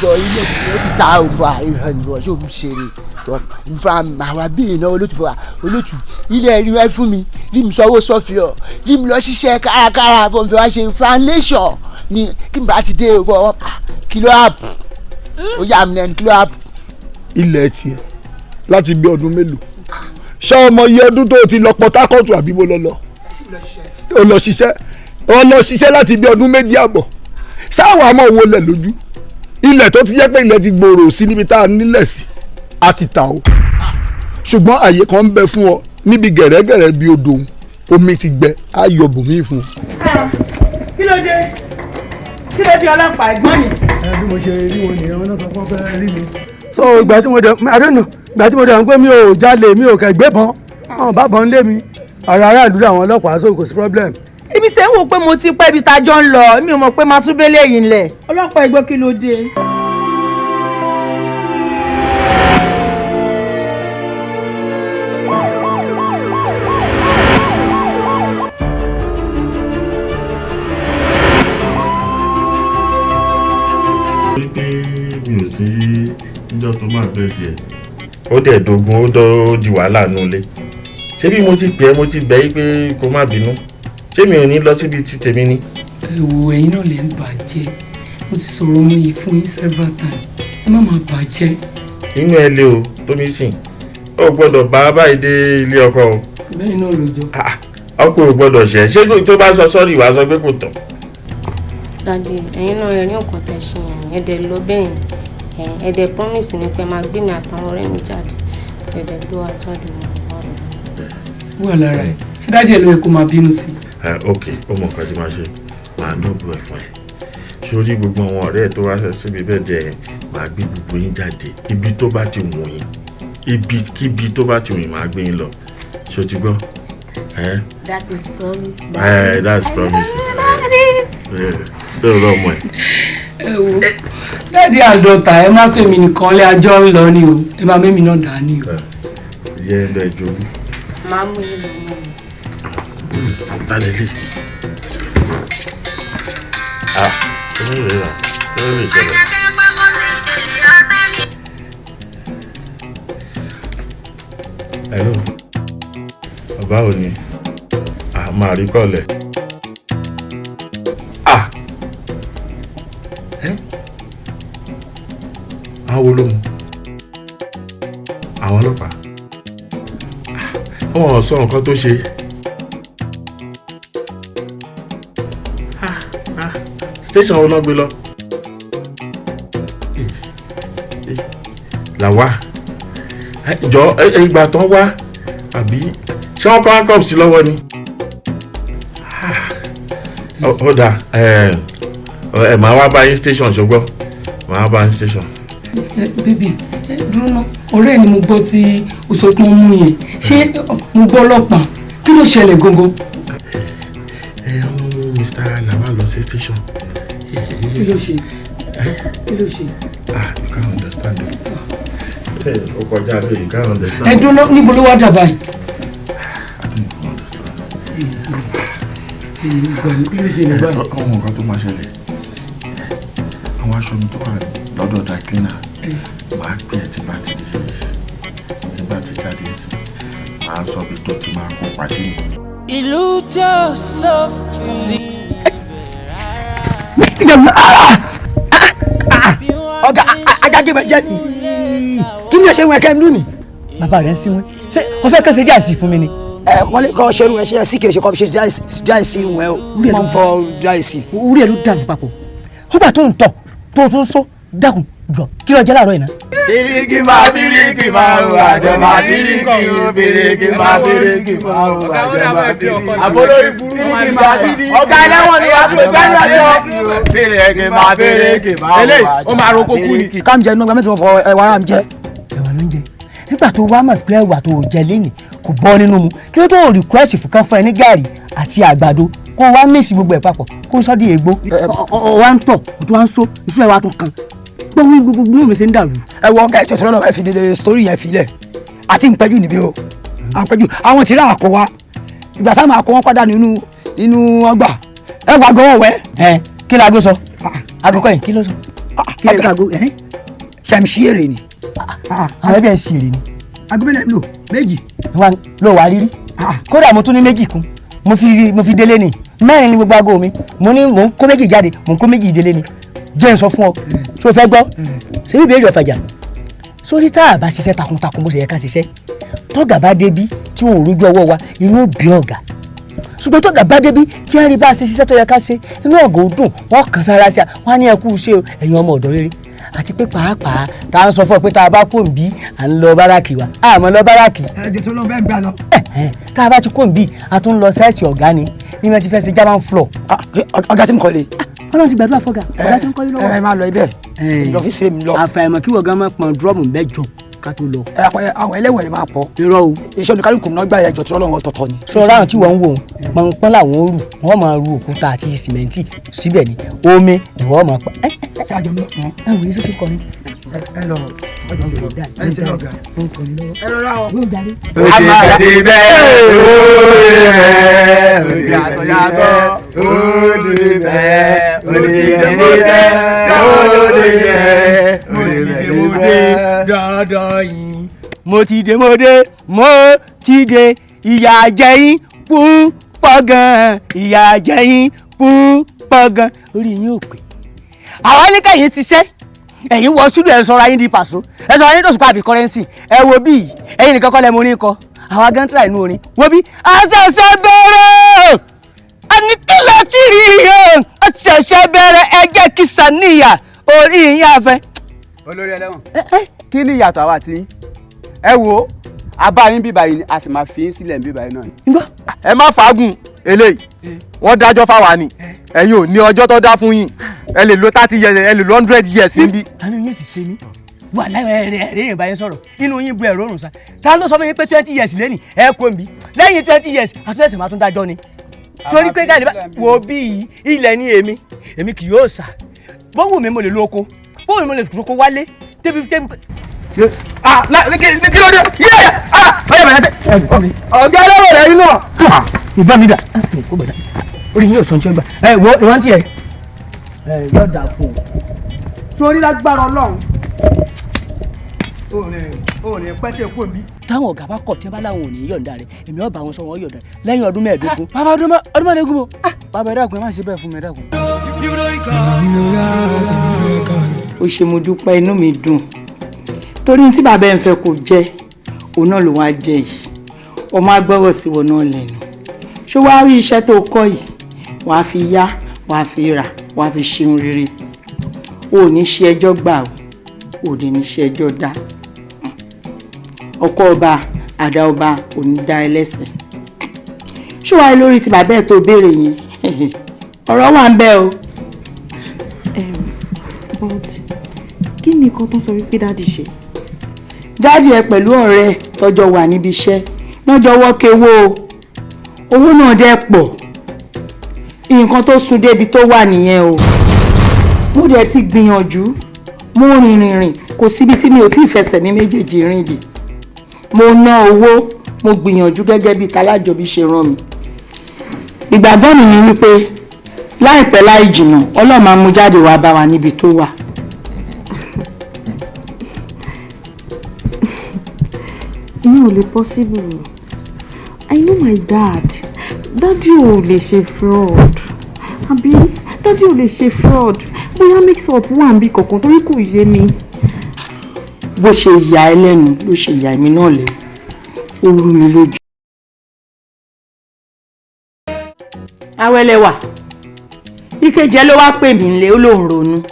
Bọ̀ ilé ó ti ta òǹfà ìrànwọ́ yóò ń ṣeré nfa àwa bí iná olótù fún wa olótù ilé ẹ̀rí wẹ́ fún mi rí mi sọ́wọ́ sọ́fìọ́ rí mi lọ ṣiṣẹ́ kárakára bọ̀ nfa ṣe foundation ni kí n bá ti dé fọ kìlọ̀ app ó yà mí lẹ́nu kìlọ̀ app. Ilẹ̀ tiẹ̀ láti bí ọdún mélòó ṣé ọmọ iye ọdún tó ti lọ Port Harcourt àbí mo lọ lọ ó lọ ṣiṣẹ́ ó lọ ṣiṣẹ́ láti bí ọdún 2.5 sáwọn àmọ́ wo lẹ̀ lójú ilẹ̀ tó ti jẹ́ pé ilẹ̀ ti gbòòrò sí níbi tá a nílẹ̀ sí a ti tà o ṣùgbọ́n àyè kan ń bẹ fún ọ níbi gẹ̀rẹ́gẹ̀rẹ́ bí odò omi ti gbẹ á yọ bòmí fún ọ. Kí ló dé kí ló dé ọlọ́pàá ẹ̀gbọ́n mi. Bí mo ṣe rí wọn nìyẹn wọn náà sọ pé wọ́n fẹ́ rí mi. So ìgbà tí mo dẹ̀ I don't know ìgbà tí mo dẹ̀ ń pé mi ò jalè mi ò kẹ̀ gbébọn àwọn bàbá ń lé mi ara aráàlú làwọn ọlọ́pàá so kò sí problem. Ibi ṣe ń wò pé mo ti pẹ́ ibi tá a jọ ń lọ mi ò mọ̀ pé máa tún bẹ́lẹ̀ yìí ńlẹ̀. Ọlọ́pàá ẹ̀gbọ́n kí ló dé. Pé mi ò sí níjọ́ tó máa bẹ́ẹ̀ díẹ̀ ó dẹ̀ dogun ó dọ́ di wàhálà nulẹ̀ ṣé bí mo ti pè é mo ti bẹ̀ yí pé kó má bínú ṣé mi ò ní lọ síbi tí tèmi ni. Ẹ wo ẹ̀yin náà lè ń bàjẹ́ mo ti sọ̀rọ̀ ọmọ yìí fún yín several times ẹ má máa bàjẹ́. Inú ẹ lé o tómi sìn ó gbọ́dọ̀ bá báyìí dé ilé ọkọ o. Bẹ́ẹ̀ náà ló jọ. Ọkọ ò gbọ́dọ̀ ṣẹ̀ ṣé tó bá sọ sọ́ọ̀rì wàá sọ pé kò tán. Daddy ẹ̀yin náà ẹ̀rí nǹkan tẹ̀ ṣe yẹn ẹ̀dẹ̀ lọ bẹ́ẹ̀ yẹn ẹ̀dẹ̀ promise ni pé máa gbé mi àtàwọn ọ̀rẹ́ mi jáde ẹ̀dẹ̀ gbé wa jáde wọn. Wà lára ẹ ṣé daddy ẹ ló yẹ kó máa bínú sí. Ok ó mọ nǹkan tí máa ṣe máa dọ́bù ẹ̀ fún ẹ sórí gbogbo àwọn ọ̀rẹ́ ẹ̀ tó wá síbi bẹ́ẹ̀ dẹ̀ yẹn máa gbé gbogbo yín jáde ibi tó bá ti wù yín ibikíbi tó bá ti wù yín máa gbé yín lọ ṣé o ti gbọ́. That is promise. That's promise. Ṣé o lọ mọ ẹ. Ẹ wo daddy àdọ́ta ẹ má fèmí nìkan lé ajọ́ ń lọ ni o ẹ má mẹ́mi náà dà ní o. Yẹ ẹ bẹ jogún. Máa mú yín lọ mọ́ mi. Talẹ̀ lè. Ah, kí ló lè rà? Kí ló lè ṣẹlẹ̀? Hello. Báwo ni? A máa rí kọ́lẹ̀. Ah! Ẹ́ àwọn wo ló mú? Àwọn ọlọ́pàá. Wọ́n ò sọ nǹkan tó ṣe. Station wo ló gbé lọ? Làwa. Jọ ìgbà tán wá àbí ṣé wọ́n kọ́ handcuff sí lọ́wọ́ ni? Ó dáa ẹ máa wá bá yín station ṣùgbọ́n máa bá yín station. Bébì dúró ná ọ̀rẹ́ ni mo gbọ́ tí o sọ pé wọ́n mú yẹn ṣé mo gbọ́ ọlọ́pàá kí ló ṣẹlẹ̀ gangan? Ẹ wọ́n mú Mr. Lawal lọ sí station. Kí ló ṣe? Kí ló ṣe? Ah, you can't understand it. Ó kọjá bẹ́ẹ̀ you can't understand. Ẹ dúró ná níbo ló wá dà báyìí? Ọmọ nǹkan tó máa ṣẹlẹ̀ àwọn aṣọ mi tó wà lọ́dọ̀ dry cleaner máa pè ẹ́ tí bá ti jáde sí máa sọ bí tó ti máa kó pàdé mi. Ìlú tí ó sófin sí. Ọ̀gá ajáde máa jẹ́ ni kí ni ẹ ṣe wọn ẹ̀kẹ́ ń lù mí. Bàbá rẹ̀ ń sí wọn ṣé wọ́n fẹ́ kẹ́sẹ̀ díẹ̀ sí fún mi ni. Ẹ wọ́n lè kọ́ ṣerú ẹ ṣe ẹ sí kì í ṣe kọ́ ṣe díẹ̀ sí wọn o wọ́n fọ díẹ̀ sí. Orí ẹ ló dàrú papọ̀ nígbà tó ń tọ̀ tó tún sọ dákun jọ kí ló jẹ́ láàárọ̀ yìí ná. Bíríkì máa bíríkì máa o àjọ máa bíríkì o bíríkì máa bíríkì máa o àjọ máa bíríkì. Àbólórí burúkú máa bíríkì. Ọ̀gá ẹlẹ́wọ̀n ni àbúrò gbẹ́rù àjọ. Bíríkì máa bíríkì máa o àjọ. Eléyìí ó máa roko kú ni. Ká ń jẹ inú ọgbà mẹ́tìmọ̀ fọ ẹwà ara mi jẹ. Ẹ̀wà ló ń jẹ nígbà tó wá mọ̀ pé ẹ̀wà tó jẹ lénìí kò bọ́ nínú mu kí ló tó rìkwẹ́sì fún kan fún ẹ ní gàrí àti àgbàdo kó wá mísì gbogbo ẹ̀ papọ̀ kó sọ́ di ègbó ọ wá ń tọ̀ ó tún wá ń só ìṣú ẹ̀ wá tún kan gbogbo gbogbo mi ṣe ń dàrú. Ẹ wọ ọ̀gá ìjọsìn lọ́nà ẹ fi lè sítórì yẹn filẹ̀ àti ìpẹ́jù níbí o àpẹ́jù àwọn tí ra àkó wa ìgbà táwọn àkó wọn padà nínú ọgbà ẹ wà gọ́wọ́ wẹ́. Ẹ kí la gbé sọ àkókò yìí kí ló sọ. Kí lè ká go ẹ́. Ṣàmìṣí èrè ni. Àwọn ẹbí ẹ̀ ń ṣe èrè ni. Aago mélòó lò méjì. Wa ló wà rírí. Kódà mo tún ní méjì kún. Mo fi délé ni. Mẹ́rin ni gbogbo aago mi. Mo ní mò ń kó méjì jáde, mò ń kó méjì délé ni. Jẹ́ n sọ fún ọ. Ṣé o fẹ́ gbọ́? Ṣé bí ìbéèrè ọ̀fàjà? Sórí tá a bá ṣiṣẹ́ takuntakun bó ṣe yẹ ká ṣiṣẹ́. Tọ́gà bá débí tí wọn ò rójú ọwọ́ wa, inú bí ọ̀gá. Ṣùgbọ́n tọ́gà bá débí tí a rí bá ṣe ṣiṣẹ́ tó yẹ ká ṣe, inú ọ̀gá ò dùn, wọ́n kàn sára sí a, wọ́n á ní ẹ kú iṣẹ́ o, ẹ̀yin ọmọ ọ̀dọ́ rere. Àti pé pàápàá tá a ń sọ fún ọ pé tá a bá kó nbí à ń lọ báràkì wa, a mọ̀ lọ báràkì. Ẹ jẹ́ tó lọ bẹ́ẹ̀ gbà lọ. Tá a bá ti kó nbí a tún lọ sẹ́ẹ̀tì ọ̀gá ni ní wọ́n ti fẹ́ ṣe German floor. Ọ̀gá tí mo kọ́ le. Ọlọ́run ti gbàdúrà fọ́gà, ọ̀gá tí ń kọ́lé lọ́wọ́. Ẹ máa lọ ibẹ̀, lọ́fíìsì mi lọ. Àfàìmọ̀ kí wọ́n gan máa pọn dúrọ́ọ̀mù mẹ́jọ ká tó lọ. Àwọn ẹlẹ́wọ̀n máa pọ̀. Irọ́ o. Iṣẹ́ oníkálukú náà gbà ẹjọ́ tí Ọlọ́run ọ̀tọ̀ọ̀tọ̀ ni. Sọ ráhùn tí wọ́n ń wò ó, pọnpọ́n làwọn ó rù, wọ́n máa ru òkúta àti sìmẹ́ǹtì síbẹ̀ ni, omi ni wọ́n máa pa. Ẹ wòye tó ti kọrin. Ẹ lọ ẹ lọ rà ọ. Ó ti bẹ́ẹ̀ ó ti yàtọ̀ ó ti bẹ́ẹ̀ ó ti dé ó ti dé ó ti dé mo dé dandan yìí. Mo ti dé mo dé mo ti dé ìyà jẹ yín púpọ̀ gan-an, ìyà jẹ yín púpọ̀ gan-an, orí yín ò pé. Àwa ní kẹ́yìn ṣiṣẹ́, ẹ̀yin wọ súdù ẹ̀ sọra yín di pàṣọ, ẹ̀ sọra yín dòṣùpá àbí kọ́rẹ́nsì, ẹ wo bí ẹ̀yin nìkan kọ́ lẹ mo ní kọ, àwa gan tíra inú orin, wo bí àṣẹ̀ṣẹ̀ bẹ̀rẹ̀ àníkílẹ̀ tí rí i, àṣẹ̀ṣẹ̀ bẹ̀rẹ̀ ẹ jẹ́ kí sàníyà orí yín àfẹ́. Olórí ẹlẹ́wọ̀n, kí ni ìyàtọ̀ àwa àti yín? Ẹ wo abá yín bíbá yìí ni a sì máa fi yín sílẹ̀ bíbá yìí náà ni. Ẹ má fàágùn eléyìí, wọ́n dájọ́ fáwa ni, ẹ̀yin ò ní ọjọ́ tó dá fún yín, ẹ lè lo 30 years, ẹ lè lo 100 years níbí. Àánú yín sì ṣe mí wà láyọ̀ ẹ̀rẹ̀ ẹ̀rẹ̀ yẹn bá yẹn sọ̀rọ̀, inú yín bu ẹ̀rọ òrùn sa, ta ló sọ fún yín pé 20 years lẹ́nì ẹ kó nbí, lẹ́yìn 20 years àtúnṣe máa tún dájọ́ ni, torí pé káàlì bá wo bí ilẹ̀ ní èmi, èmi kì yóò sà, bówù mi mo lè lo oko, bówù mi mo lè kó wálé débi débi. Ah, kí ló dé? Yé! Ah, ọ̀yẹ́ bẹ̀rẹ̀ sẹ́. Ọ̀gá ẹlẹ́wọ̀n rẹ̀ inú ọ̀. Ìbá mi dà, orí yín ò sọ ní tí ó gbà. Ẹ wo ìwọ́n tiẹ̀. Ẹ yóò dà fún un. Sórí lágbára Ọlọ́run. O lè pẹ́ tẹ̀ kó mi. Táwọn ọ̀gá bá kọ̀ tí wọ́n bá láwọn ò ní yọ̀ǹda rẹ̀, èmi ò bá wọn sọ wọn yọ̀ǹda rẹ̀ lẹ́yìn ọdún 15. Bàbá ọdún mẹ́ẹ̀ẹ́dógún o. Bàbá ẹ dákun, ẹ má ṣe bẹ́ẹ̀ fún mi, ẹ dákun. Ó ṣe mo dúpẹ́, inú mi dùn torí tí bàbá ẹ̀ ń fẹ́ kó jẹ́ òun náà ló wá jẹ yìí, ọmọ agbọ́rọ̀ sí wọn náà lẹ́nu. Ṣé wàá rí iṣẹ́ tó kọ́ yìí, wàá fi yá, wàá fi rà, wàá fi ṣeun rere. O ò ní ṣe ẹjọ́ gbà o, ò dẹ̀ ní ṣe ẹjọ́ dá. Ọkọ ọba àdá ọba ò ní dá ẹ lẹ́sẹ̀. Ṣé wàá rí lórí ti bàbá ẹ̀ tó béèrè yẹn, ọ̀rọ̀ wà ń bẹ o. But kí ni nǹkan tó ń sọ wípé dáàdì ṣe? Dáàdì ẹ pẹ̀lú ọ̀rẹ́ ẹ tọ́jọ́ wà níbi iṣẹ́ lọ́jọ́ wọ́kẹ́wó owó náà dẹ́ pọ̀, nǹkan tó sún débi tó wà nìyẹn o. Mo dẹ̀ ti gbìyànjú, mo rìn rìn kò síbi tí mi ò tí ì fẹsẹ̀ mi méjèèjì rìn dì. Mo ná owó, mo gbìyànjú gẹ́gẹ́ bí talájọbí ṣe rán mi. Ìgbàgbọ́ mi ni wípé láìpẹ́ láì jìnnà Ọlọ́run máa mú jáde wá bá wa níbi tó wà. Ìyẹn ò lè possible. I know my dad. Daddy ò lè ṣe fraud. Àbí daddy ò lè ṣe fraud. Bóyá mix up wà níbi kankan torí kò yé mi. Bó ṣe yà ẹ́ lẹ́nu ló ṣe yà èmi náà lẹ́nu, ó rú mi lójú. Awẹ́lẹ́wà, ìkejì ẹ ló wá pè mí nílé, ó lóun ronú.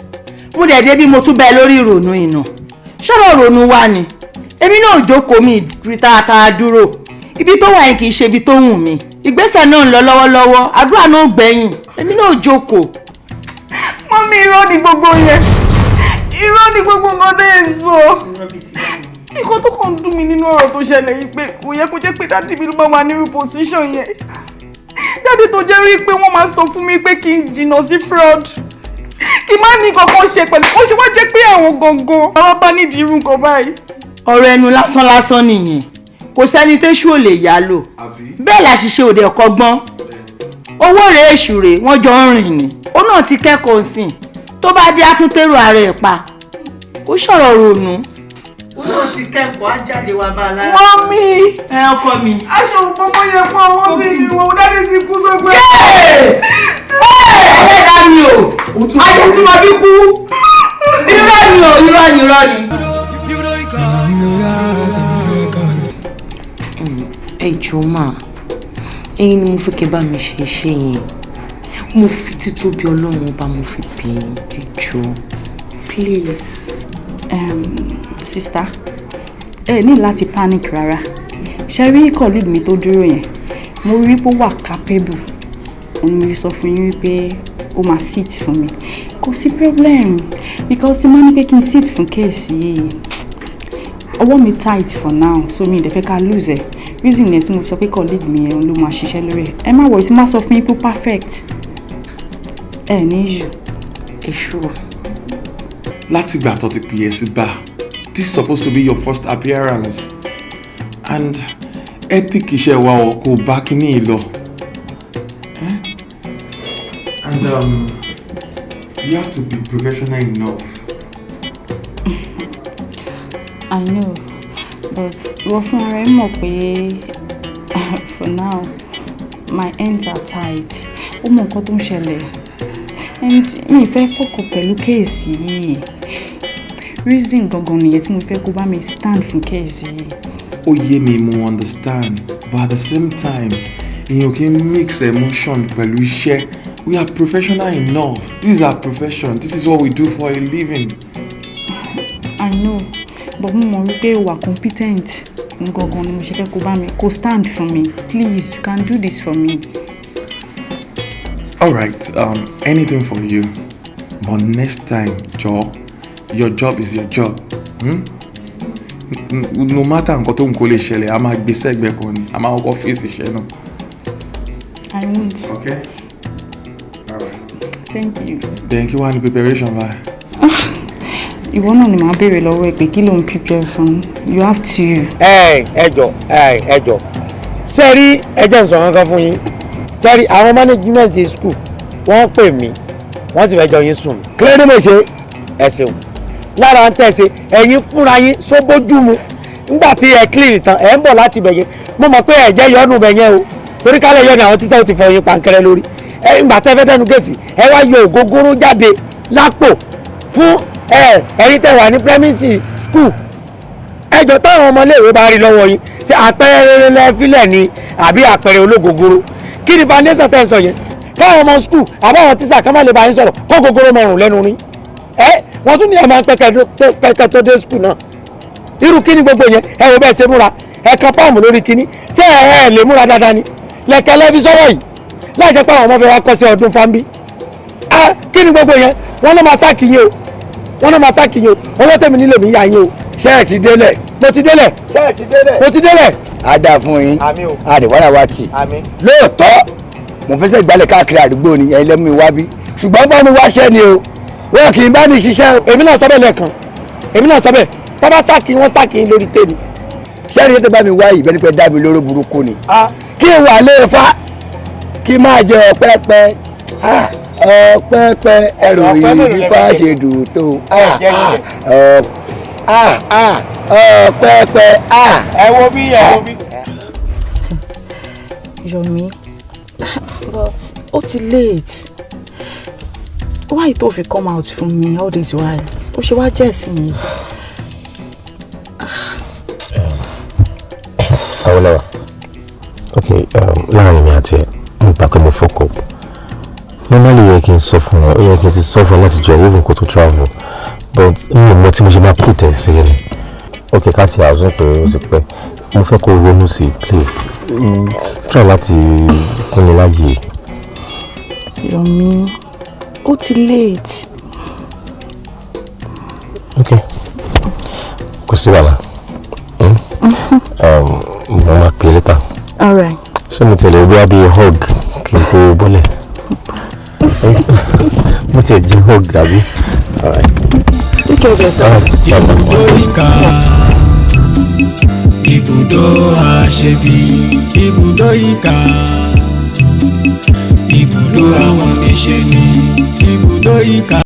Mo dẹ̀ dé bí mo tún bẹ lórí ìrònú ìnà. Ṣọ́rọ̀ ronú wá ni. Èmi náà jókòó mi rí tààtà dúró. Ibi tó wà yẹn kì í ṣe ibi tó wù mí. Ìgbésẹ̀ náà ń lọ lọ́wọ́lọ́wọ́, àdúrà náà gbẹ̀yìn. Èmi náà jókòó. Mọ́mí, irọ́ ni gbogbo yẹn. Irọ́ ni gbogbo nǹkan tẹ́ ẹ sọ. Nǹkan tó kàn ń dùn mí nínú ọ̀rọ̀ tó ṣẹlẹ̀ yìí pé kò yẹ kó jẹ́ pé dáàdì mi ló bá wà nírú position yẹn. Dáàdì tó jẹ́ wí pé wọ́n máa sọ fún mi pé kí n jìnnà sí fraud. Kí má ní kankan ṣe pẹ̀lú. Ó ṣe wá jẹ́ pé àwọn gangan àwọn bá nídìí irú nǹkan báyìí. Ọ̀rọ̀ ẹnu lásán lásán nìyẹn, kò sẹ́ni téṣù ò lè yá lò, bẹ́ẹ̀ làṣìṣe òde kọ́gbọ́n. Owó rèé èṣù rèé, wọ́n jọ ń rìn ni. Ó náà ti kẹ́kọ̀ọ́ sìn, Tó bá dé atúntẹ̀rù ara ẹ̀ pa, kó sọ̀rọ̀ ronú. Olóò ti kẹ́kọ̀ọ́ á jáde wá bá a lára. Mọ́mí. Ẹ ọkọ mi. Aṣọ òpópó yẹn fún àwọn tí mi wọ dáadé ti kú sọgbẹ́. Ẹlẹ́dàá mi o, ayé tí mo bí kú. Irọ́ ni o, irọ́ ni, irọ́ ni. Ẹ jọ̀ọ́ mà, ẹ̀yin ni mo fẹ́ kẹ́ bá mi ṣe iṣẹ́ yẹn. Mo fi títóbi Ọlọ́run ọba mo fi bẹ̀ yín, ẹ jọ̀ọ́, please. Sister, ẹ ní láti panic rárá. Ṣe rí colleague mi tó dúró yẹn, mo rí pé ó wà capable, òun ni mo sọ fún yín wípé ó máa sit fún mi. Kò sí problem, because tí mo ní pé kí n sit fún case yìí, ọwọ́ mi tight for now, so mi ì dẹ̀ fẹ́ ká lose ẹ̀. Reason yẹn tí mo fi sọ pé colleague mi yẹn ló máa ṣiṣẹ́ lórí ẹ̀. Ẹ má worry, tí mo bá sọ fún yín pé perfect, ẹ ní issue. Ẹ sure? Látìgbà tó ti pè é sí bar, this is supposed to be your first appearance, and ethic iṣẹ́ wa ò kò bá kíní yìí lọ. And you have to be professional enough. I know, but wọ́n fún ara ẹ mọ̀ pé for now my hands are tight. Ó mọ nǹkan tó ń ṣẹlẹ̀, and mi ì fẹ́ fọkàn pẹ̀lú case yìí. Reason gangan nìyẹn tí mo fẹ́ kó bá mi stand fún case yìí. Ó yé mi, mo understand, but at the same time, èèyàn kì í mix emotion pẹ̀lú iṣẹ́. We are professional enough. This is our profession. This is what we do for a living. I know, but mo mọ̀ wípé o wà competent gangan ni mo ṣe fẹ́ kó bá mi kó stand for me. Please, you can do this for me. All right, anything for you, but next time, jọ̀ọ́, your job is your job. Hmm? No matter nǹkan tó ń kó lè ṣẹlẹ̀, a máa gbé sẹ́gbẹ̀ẹ́ kan ni, a máa kọ́kọ́ fèsì iṣẹ́ náà. I won't. Okay. All right. Thank you. Then kí wàá ní preparation báyìí? Ìwọ náà ni màá béèrè lọ́wọ́ ẹ pé kí ló ń prepare fún. You have to. Ẹ ẹ jọ, ẹ ẹ jọ, sẹ́rí, ẹ jẹ́ n sọ kankan fún yín. Sẹ́rí, àwọn management school wọ́n pè mí, wọ́n sì fẹ́ jọ yín sùn mí. Kí ló dé mo ṣe? Ẹ ṣeun. Lára ń tẹ̀sí ẹ̀yin fúnra yín sóbójúmu nígbà tí ẹ clean tán, ẹ ń bọ̀ láti bẹ̀ yẹn. Mo mọ̀ pé ẹ̀jẹ̀ yọnu bẹ̀ yẹn o, torí kálẹ̀ yọ ni àwọn tíṣà ó ti fọ yín pankẹ́rẹ́ lórí ẹ. Ńgbà tẹ́ fẹ́ dẹnu géètì, ẹ wá yọ ògógóró jáde lápò fún ẹ. Ẹ̀yin tẹ́ wà ní premises school, ẹjọ́ táwọn ọmọléèwé bá rí lọ́wọ́ yín, ṣé àpẹẹrẹ rere lẹ fílẹ̀ ni àbí àpẹẹrẹ ológógóró? Kí ni foundation tẹ́ ń sọ yẹn? Káwọn ọmọ school àbáwọn tíṣà kan má lè bá yín sọ̀rọ̀, kó gógóró mọ̀rùn lẹ́nu rí ẹ. Wọ́n tún ní ẹ̀ máa ń pẹ́ kẹ́kẹ́ tó dé school náà. Irú kíní gbogbo yẹn? Ẹ wò bẹ́ẹ̀ ṣe múra, ẹ kan páàmù lórí kíní. Ṣé ẹ lè múra dáadáa ni? Lẹ̀kẹ́ lẹ́fi sọ́wọ́ yìí láì jẹ́ pé àwọn ọmọ fẹ́ wá kọ́ sí ọdún fáńbí. Ah, kí ni gbogbo yẹn? Wọ́n náà máa sack yín o, wọ́n náà máa sack yín o. Owó tèmi nílò mi yá yín o. Ṣé ẹ ti délẹ̀? Mo ti délẹ̀. Ṣé ẹ ti délẹ̀? Mo ti délẹ̀. A dáa fún yín. Àmín o. Àdìwárà wa tì. Àmín. Lóòótọ́, mo fẹsẹ̀ gbálẹ̀ káàkiri àdúgbò ni ẹ̀yin lẹ́mú mi wá bí, ṣùgbọ́n bá mi wáṣẹ́ ni o, wọn kì í bá mi ṣiṣẹ́ o. Èmi náà sọ bẹ́ẹ̀ lẹ́ẹ̀kan, èmi náà sọ bẹ́ẹ̀. Tó bá sack, wọ́n sack lórí tèmi. Ṣé ẹni tó bá mi wá yìí bẹ́ẹ̀ ni pé dá mi lóró burúkú ni kí n wà lé fa kí n máa jẹ ọ̀pẹ́pẹ́ ọ̀pẹ́pẹ́ ẹrù yìí bí fa ṣe dùn tó ọ̀pẹ́pẹ́. Ẹ wo bí, ẹ wo bí. Yomi, but ó ti late. Why tó fi come out fún mi all this while? Ó ṣe wá jẹ́ sí mi. Awolowo, ok, láàrin mi àti ẹ, mo gbà pé mo fuck up. Normally, ó yẹ kí n sọ fún ẹ, ó yẹ kí n ti sọ fún ẹ láti jọ even kó tó travel, but mi ò mọ tí mo ṣe máa put ẹ sí ni. Ok, ká ti àzún pé ó ti pẹ́. Mo fẹ́ kó ronú sí i, please. Try láti fún mi láàyè. Yomi, ó ti late. Ok, kò sí wàhálà. Mo máa pè é later. All right. Ṣé mo tẹ̀lé bí abí hug kí n tó bọ́lẹ̀? Mo tiẹ̀ jí hug dàbí. All right. Take care of yourself. Ibùdó ìkà, ibùdó àṣebí, ibùdó ìkà, ibùdó àwọn oníṣe ni ibùdó ìkà.